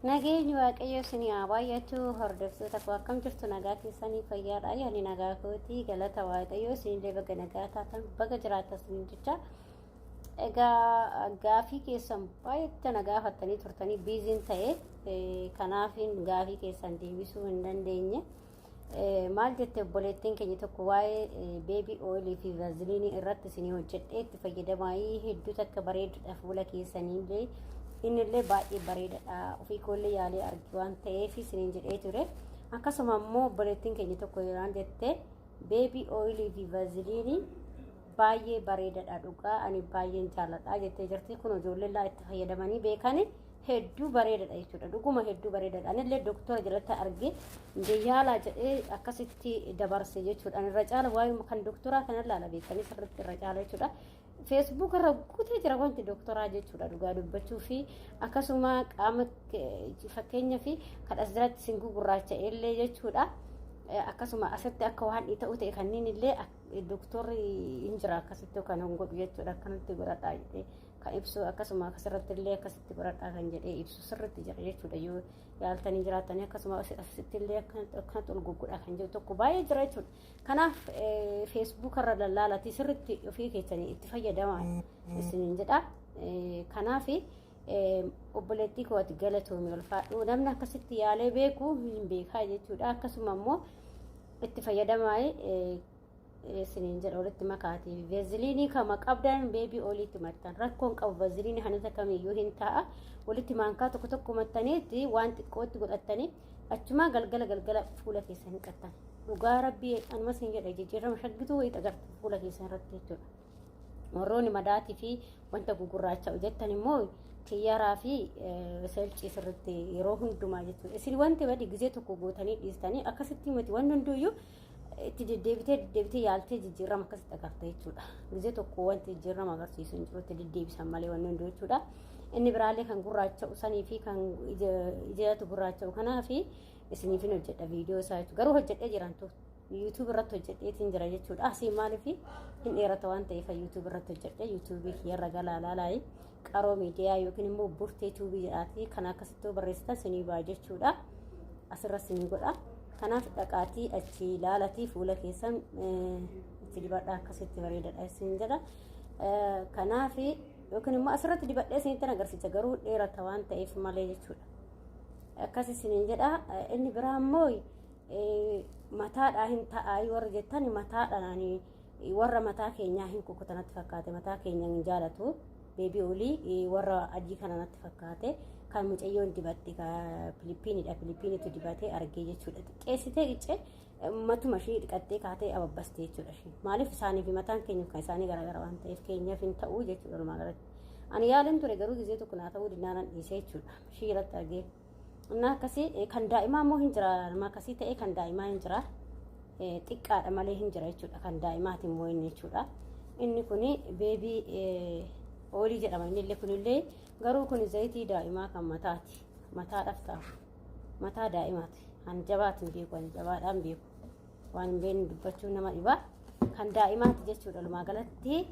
Nageenyi Waaqayyo isinii haa baay'atu. Hordoftoota koo, akkam jirtu? Nagaa keessanii? Fayyaadha? Ani nagaa kootii, galata Waaqayyo. Isinillee baga nagaa taatan, baga jiraatan isiniin jecha. Egaa gaafii keessan baay'eetti na gaafattanii turtanii, busyn ta'e, kanaafin gaafii keessan deebisuu hin dandeenye. Maal jette obboleettiin keenya tokko? Waa'ee baby oilii fi vaaziliinii irratti isinii hojjedhee itti fayyadamaa, hedduu takka bareedudha, fuula keessaniillee innillee baay'ee bareedadha, ofii koollee yaalee argi waan ta'eef isiniin jedhee ture. Akkasuma immoo obboleettiin keenya tokko yeroo jette, baby oilii fi vaaziliinii baay'ee bareedadha, dhugaa ani baay'een jaalladha jettee jirti. Kun ijoolleen itti fayyadamanii beekani, hedduu bareedadha jechuudha. Dhuguma hedduu bareedadha. Anillee doktora jalatti arge, yaalaa jedhee akkasitti dabarse jechuudha. Irra caala waa'ee kan doktoraa kana ilaala beekanii sirriitti irra caala jechuudha. Facebook irra guutee jira wanti doktoraa jechuudha, dhugaa dubbachuu fi akkasuma qaama fakkeenya fi kan as jalatti sin gugurraacha illee jechuudha. Akkasuma asitti akka waan ta'u ta'e kanneen illee doktorri hin jira, akkasitti kan hin godhu jechuudha. Akkanatti godhadhaa jedhee kan ibsu, akkasuma asirratti illee akkasitti godhadhaa kan jedhee ibsu sirriitti jira jechuudha. Yoo yaaltanii jiraatanii, akkasuma asitti illee akkanatti ol guggodha kan jedhu tokko baay'ee jira jechuudha. Kanaaf Facebook irra lallaalatii sirriitti ofii keessanii itti fayyadamaa isiniin jedha. Kanaaf obboleettii koo, ati galatoomi, ulfaadhu. Namni akkasitti yaalee beeku hin beekaa jechuudha. Akkasuma immoo itti fayyadamaa isiniin jedha. Walitti makaati vaaziliinii kama qabdan baby oiliitti maxxan, rakkoon qabu. Vaaziliinii hanata kamiyyuu hin ta'a. Walitti maankaa tokko tokko maxxaniitti waan xiqqootti godhattanii achumaa galgala galgala fuula keessan dhiqattan. Dhugaa Rabbii, anumas hin jedha, jijjiirama shaggituu wayii agartu fuula keessan irratti jechuudha. Warroonni madaatii fi wanta gugurraacha jettan immoo kiyyaraa fi selcii sirriitti yeroo hundumaa jechuudha. Isin wanti badi gizee tokko gootanii dhiistanii akkasitti miti, wanti hunduyyuu itti deddeebitee deddeebitee yaaltee jijjiirama akkasitti agarta jechuudha. Gizee tokko wanti jijjiirama agarsiisu hin jiru, itti deddeebisan malee wanni hunduu jechuudha. Inni biraallee kan gurraacha'u sanii fi kan ijatu gurraacha'u kanaa fi isiniifin hojjedha viidiyoo isaa jechuudha. Garuu hojjedhee jiran YouTube irratti hojjedheetiin jira jechuudha. Asii maaliif hin dheerata waan ta'eef YouTube irratti hojjedhe. YouTubeii kiyyarra galaa laalaayi, Qaroo Miidiyaa yookiin immoo Burtee Tuubii jedhaati kan akkasitti barreessitan sinii ba'a jechuudha. Asirra sinii godha. Kanaaf dhaqaatii achi ilaalatii fuula keessan itti dibadha, akkasitti bareedadha isin jedha. Kanaaf yookiin immoo asirratti dibadhee isinitti agarsiisa, garuu dheerata waan ta'eef malee jechuudha. Akkas isiniin jedha. Inni biraa immoo mataadhaa hin ta'aa warra jettan, mataadhaan warra mataa keenyaa hin kukkuta natti fakkaate, mataa keenya hin jaalatu. Baby oilii warra adii kana natti fakkaate kan mucayyoon dibatte Filipiinidha. Filipiinitu dibatee argee jechuudha. Xiqqeessitee qiccee matuma ishii dhiqattee kaatee ababbaste jechuudha. Maaliif isaanii fi mataan keenya kan isaanii garaagara waan ta'eef keenyaaf hin ta'u jechuudha walumaa galatti. Ani yaaleen ture, garuu gizee tokko naa ta'uu dinnaanan dhiisee jechuudha. Ishii irratti argee. Innaa akkasii kan daa'imaa immoo hin jira. Nama akkasii ta'e kan daa'imaa hin jira. Xiqqaadha malee hin jira jechuudha. Kan daa'imaati immoo inni jechuudha. Inni kuni baby oilii jedhama. Inni illee kunillee garuu kun zayitii daa'imaa kan mataati. Mataadhaaf ta'a. Mataa daa'imaati. Han jabaatiin beeku, han jabaadhaan beeku. Waan hin beekne dubbachuu nama dhiba. Kan daa'imaati jechuudha walumaa galatti.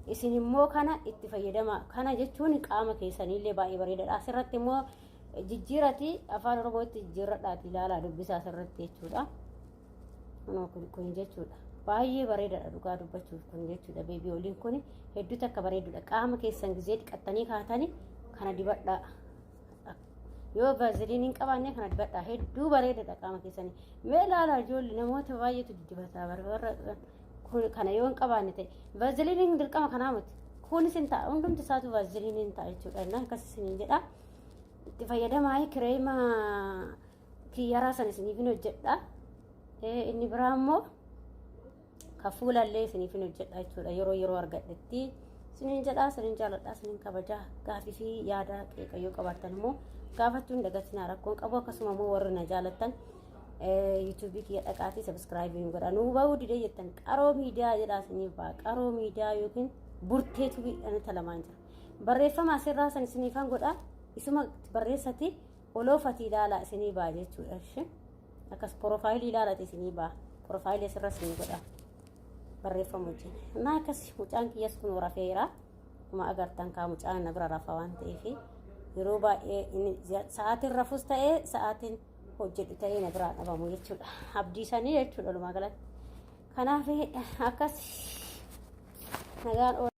Isin immoo kana itti fayyadama. Kana jechuun qaama keessaniillee baay'ee bareedaadha. Asirratti immoo jijjiirati Afaan Oromootti jijjiirradhaati ilaalaa, dubbisaa asirratti jechuudha. Kun jechuudha. Baay'ee bareedaadha dhugaa dubbachuuf kun jechuudha. Baby oiliin kun hedduu takka bareedudha. Qaama keessan gizee dhiqattanii kaatanii kana dibadhaa. Yoo vaaziliin hin qabaanne kana dibadhaa, hedduu bareedaadha qaama keessanii. Mee ilaalaa, ijoollee namoota baay'eetu dibataa warra kana yoo hin qabaanne ta'e vaaziliiniin dirqama kanaa miti. Kunis hin ta'a, hundumti isaatu vaaziliiniin hin ta'a jechuudha. Innaa akkas isiniin jedha. Itti fayyadamaa, kireema kiyyaraa sana isiniif hin hojjedha. Inni biraa immoo ka fuulallee isiniif hin hojjedha jechuudha yeroo yeroo argadhetti. Isiniin jedha, isiniin jaaladha, isiniin kabajaa. Gaafii fi yaada qeeqayyoo qabaattan immoo gaafachuun dagatinaa, rakkoon qabu. Akkasuma immoo warri na jaalattan YouTubeii kiyya dhaqaatii subscribeii nu godha. Nuu bahuu didee jettan, Qaroo Miidiyaa jedhaa isiniif ba'a. Qaroo Miidiyaa yookiin Burtee Tubii dhanata lamaan jira. Barreeffama asirraa san isiniifan godha. Isuma barreessati oloofatii ilaalaa, isinii ba'a jechuudha. Akkas profileii ilaalati isinii ba'a. Profileii asirra isinii godha. Barreeffama wajjin. Naa akkas mucaan kiyyas kun rafeera. Akkuma agartan kaa mucaan na bira rafa waan ta'eef Yeroo baay'ee sa'aatiin rafus ta'ee sa'aatiin hojjedhu ta'ee na biraa dhabamu jechuudha. Abdii sanii jechuudha walumaa galatti. Kanaaf akkas nagaan oola.